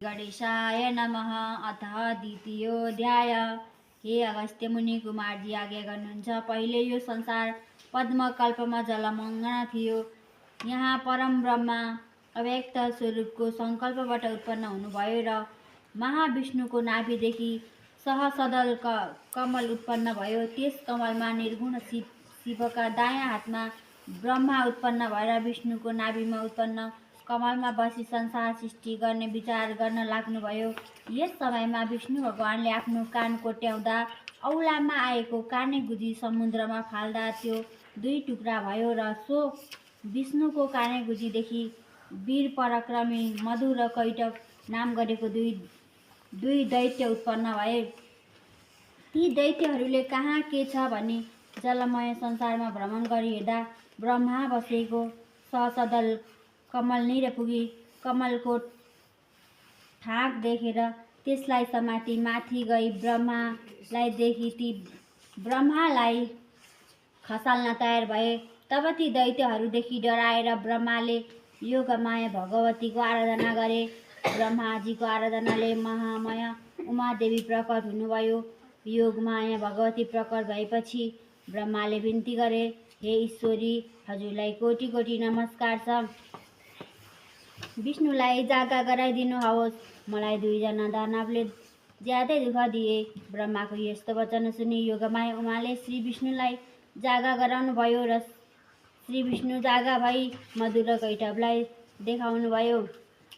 गणेशाय नमः। अथ द्वितीयोऽध्याय। हे अगस्त्य मुनि, कुमारजी आज्ञा गर्नुहुन्छ। पहिले यो संसार पद्मकल्पमा जलमग्न थियो। यहाँ परम ब्रह्मा अव्यक्त स्वरूपको सङ्कल्पबाट उत्पन्न हुनुभयो र महाविष्णुको नाभिदेखि सहसदल कमल उत्पन्न भयो। त्यस कमलमा निर्गुण शिवका दायाँ हातमा ब्रह्मा उत्पन्न भएर विष्णुको नाभिमा उत्पन्न कमलमा बसी संसार सृष्टि गर्ने विचार गर्न लाग्नुभयो। यस समयमा विष्णु भगवानले आफ्नो कान कोट्याउँदा औलामा आएको काने गुजी समुद्रमा फाल्दा त्यो दुई टुक्रा भयो र सो विष्णुको काने गुजीदेखि वीर पराक्रमी मधु र कैटभ नाम गरेको दुई दैत्य उत्पन्न भए। ती दैत्यहरूले कहाँ के छ भनी जलमय संसारमा भ्रमण गरी हेर्दा ब्रह्मा बसेको सहसदल कमल निर पुगी कमलको ठाक देखेर त्यसलाई समाती माथि गई ब्रह्मालाई देखी ती ब्रह्मालाई खसाल्न तयार भए। तब ती दैत्यहरूदेखि डराएर ब्रह्माले योगमाया भगवतीको आराधना गरे। ब्रह्माजीको आराधनाले महामाया उमादेवी प्रकट हुनुभयो। योगमाया भगवती प्रकट भएपछि ब्रह्माले बिन्ती गरे, हे ईश्वरी, हजुरलाई कोटी कोटी नमस्कार छ। विष्णुलाई जागा गराइदिनुहोस्। मलाई दुईजना दानवले ज्यादै दुःख दिए। ब्रह्माको यस्तो वचन सुनि योगमाया उमाले श्री विष्णुलाई जागा गराउनु भयो र श्री विष्णु जागा भई मधु र कैटभलाई देखाउनुभयो।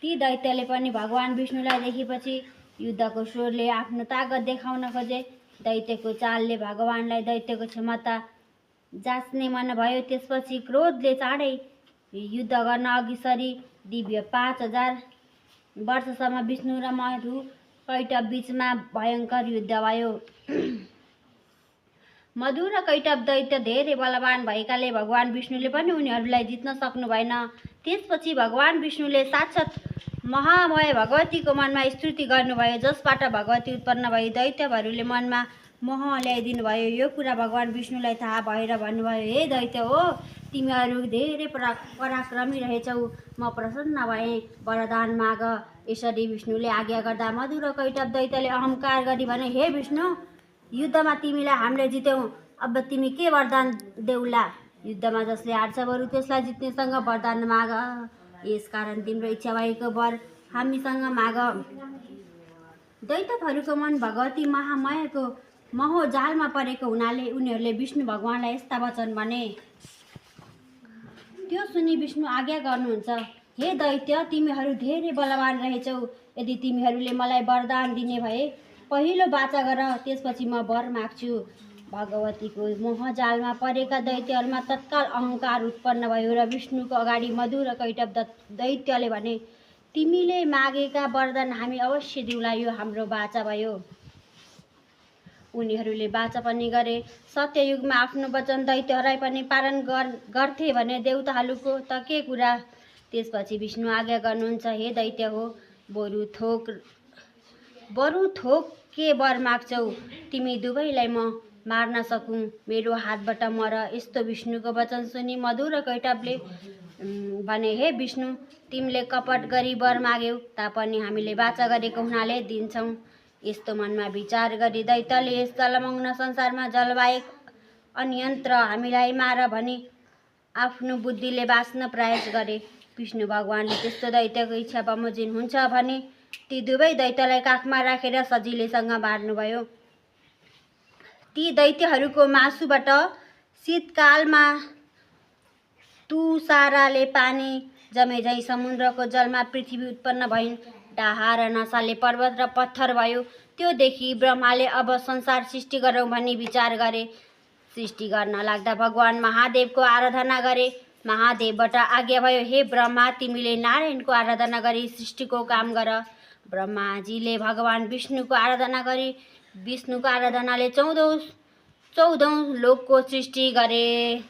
ती दैत्यले पनि भगवान विष्णुलाई देखेपछि युद्धको स्वरले आफ्नो तागत देखाउन खोजे। दैत्यको चालले भगवानलाई दैत्यको क्षमता जाँच्ने मन भयो। त्यसपछि क्रोधले चाँडै युद्ध गर्न अघि सरी दिव्य 5000 वर्षसम्म विष्णु र मधु कैटभ बीचमा भयङ्कर युद्ध भयो। मधु र कैटभ दैत्य धेरै बलवान भएकाले भगवान विष्णुले पनि उनीहरूलाई जित्न सक्नु भएन। त्यसपछि भगवान विष्णुले साक्षात् महामाया भगवतीको मनमा स्तुति गर्नुभयो, जसबाट भगवती उत्पन्न भई दैत्यहरूले मनमा मोह ल्याइदिनु भयो। यो कुरा भगवान विष्णुलाई थाहा भएर भन्नुभयो, हे दैत्य हो, तिमीहरू धेरै पराक्रमी रहेछौ। म प्रसन्न भएँ, वरदान माग। यसरी विष्णुले आज्ञा गर्दा मधु र कैटभ दैत्यले अहङ्कार गरी भने, हे विष्णु, युद्धमा तिमीलाई हामीले जित्यौँ, अब तिमी के वरदान देउला? युद्धमा जसले हार्छ बरु त्यसलाई जित्नेसँग वरदान माग। यसकारण तिम्रो इच्छा भएको वर हामीसँग माग। दैत्यहरूको मन भगवती महामायाको मोहजालमा परेको हुनाले उनीहरूले विष्णु भगवानलाई यस्ता वचन भने। त्यो सुनि विष्णु आज्ञा गर्नुहुन्छ, हे दैत्य, तिमीहरू धेरै बलवान रहेछौ। यदि तिमीहरूले मलाई वरदान दिने भए पहिलो वाचा गर, त्यसपछि म वर माग्छु। भगवतीको मोहजालमा परेका दैत्यहरूमा तत्काल अहङ्कार उत्पन्न भयो र विष्णुको अगाडि मधु र कैटभ दैत्यले भने, तिमीले मागेका वरदान हामी अवश्य दिउँला, यो हाम्रो वाचा भयो। उनीहरूले वाचा पनि गरे। सत्ययुगमा आफ्नो वचन दैत्यहरूलाई पनि पालन गर्थे भने देवताहरूको त के कुरा। त्यसपछि विष्णु आज्ञा गर्नुहुन्छ, हे दैत्य हो, बरु थोक के वर माग्छौ? तिमी दुवैलाई म मार्न सकूँ, मेरो हातबाट मर। यस्तो विष्णुको वचन सुनि मधु र कैटभले भने, हे विष्णु, तिमीले कपट गरी वर माग्यौ तापनि हामीले वाचा गरेको हुनाले दिन्छौँ। यस्तो मनमा विचार गरी दैत्यले यस जलमग्न संसारमा जलबाहेक अन्यन्त्र हामीलाई मार भनी आफ्नो बुद्धिले बाँच्न प्रयास गरे। विष्णु भगवानले त्यस्तो दैत्यको इच्छा बमोजिम हुन्छ भने ती दुवै दैत्यलाई काखमा राखेर सजिलैसँग मार्नुभयो। ती दैत्यहरूको मासुबाट शीतकालमा तुषाराले पानी जमेझै समुद्रको जलमा पृथ्वी उत्पन्न भइन्। डाहा र नसाले पर्वत र पत्थर भयो। त्यो देखि ब्रह्माले अब संसार सृष्टि गरौँ भनी विचार गरे। सृष्टि गर्न लाग्दा भगवान महादेवको आराधना गरे। महादेवबाट आज्ञा भयो, हे ब्रह्मा, तिमीले नारायणको आराधना गरी सृष्टिको काम गर। ब्रह्माजीले भगवान विष्णुको आराधना गरी विष्णुको आराधनाले 14औं लोकको सृष्टि गरे।